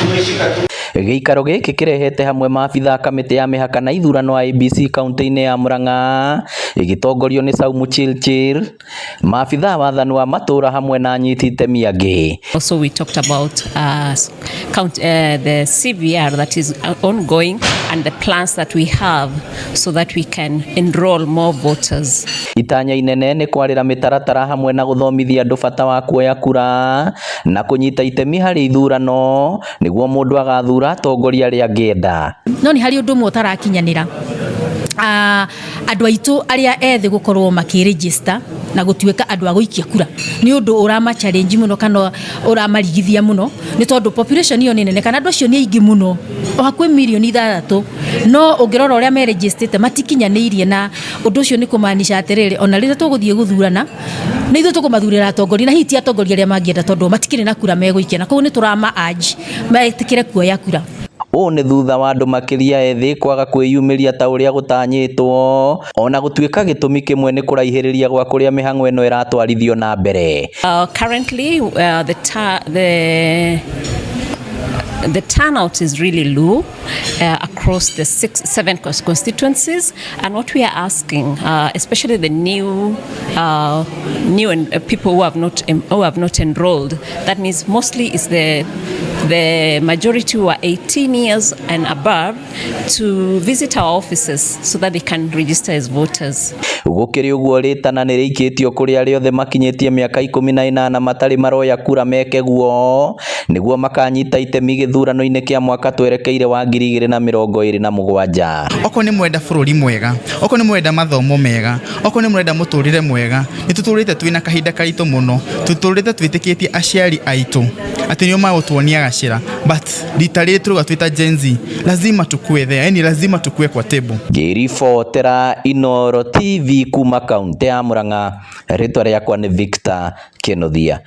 Tumeshika tu. Gĩikaro gĩkĩ kĩrehete hamwe maabitha a kamĩtĩ ya mĩhaka na ithurano IEBC kaunti-inĩ ya Murang'a ĩgĩtongorio nĩ Saumu Chirchir, maabitha a wathani wa matũũra hamwe na anyiti itemi angĩ. Also, we talked about the CVR that is ongoing and the plans that we have so that we can enroll more voters. Itanya inene nĩ kwarĩra mĩtaratara hamwe na gũthomithia andũ bata wa kuoya kura na kũnyita itemi harĩ ithurano nĩguo mũndũ agathura atongoria arĩa angĩenda. No nĩ harĩ ũndũ ũmwe ũtarakinyanĩra, andũ aitũ arĩa ethĩ gũkorwo makĩregister na gũtuĩka andũ a gũikia kura nĩ ũndũ ũrama challenge mũno kana ũramarigithia mũno, nĩ tondũ population ĩyo nĩ nene kana andũ acio nĩ aingĩ mũno, o hakuhĩ mirioni 6, no ũngĩrora ũrĩa merejistĩte matikinyanĩirie. Na ũndũ ũcio nĩ kũmaanisha atĩrĩrĩ, ona rĩrĩa tũgũthiĩ gũthurana nĩ ithuĩ tũkũmathurĩra atongoria na hihi ti atongoria arĩa mangĩenda, tondũ matikĩrĩ na kura megũikia, na koguo nĩ tũrama urge metĩkĩre kuoya kura. Ũũ nĩ thutha wa andũ makĩria ethĩ kwaga kwĩyumĩria ta ũrĩa gũtanyĩtwo, ona gũtuĩka gĩtũmi kĩmwe nĩ kũraihĩrĩria gwa kũrĩa mĩhang'o ĩno ĩratwarithio na mbere. Currently, the turnout is really low across the six, seven constituencies, and what we are asking, especially the new and people who have not enrolled, that means mostly it's the majority who are 18 years and above, to visit our offices so that they can register as voters. Gũkĩrĩ ũguo, rĩtana nĩ rĩikĩtio kũrĩ arĩa othe makinyĩtie mĩaka 18 matarĩ maroya kura meke guo nĩguo makanyita itemi gĩthurano-inĩ kĩa mwaka twerekeire wa 2027. Okorwo nĩ mwenda bũrũri mwega, okorwo nĩ mwenda mathomo mega, okorwo nĩ mwenda mũtũrĩre mwega, nĩ tũtũrĩte twĩna kahinda karitũ mũno, tũtũrĩte twĩtĩkĩtie aciari aitũ atĩ nĩo magũtuonia gacĩra, but rita rĩrĩ tũrauga twĩta Gen Z lazima tukue there, yani lazima tukue kwa table. Ngĩribotera Inooro TV kuma kaunti ya Murang'a, rĩtwa rĩakwa nĩ Victor Kinuthia.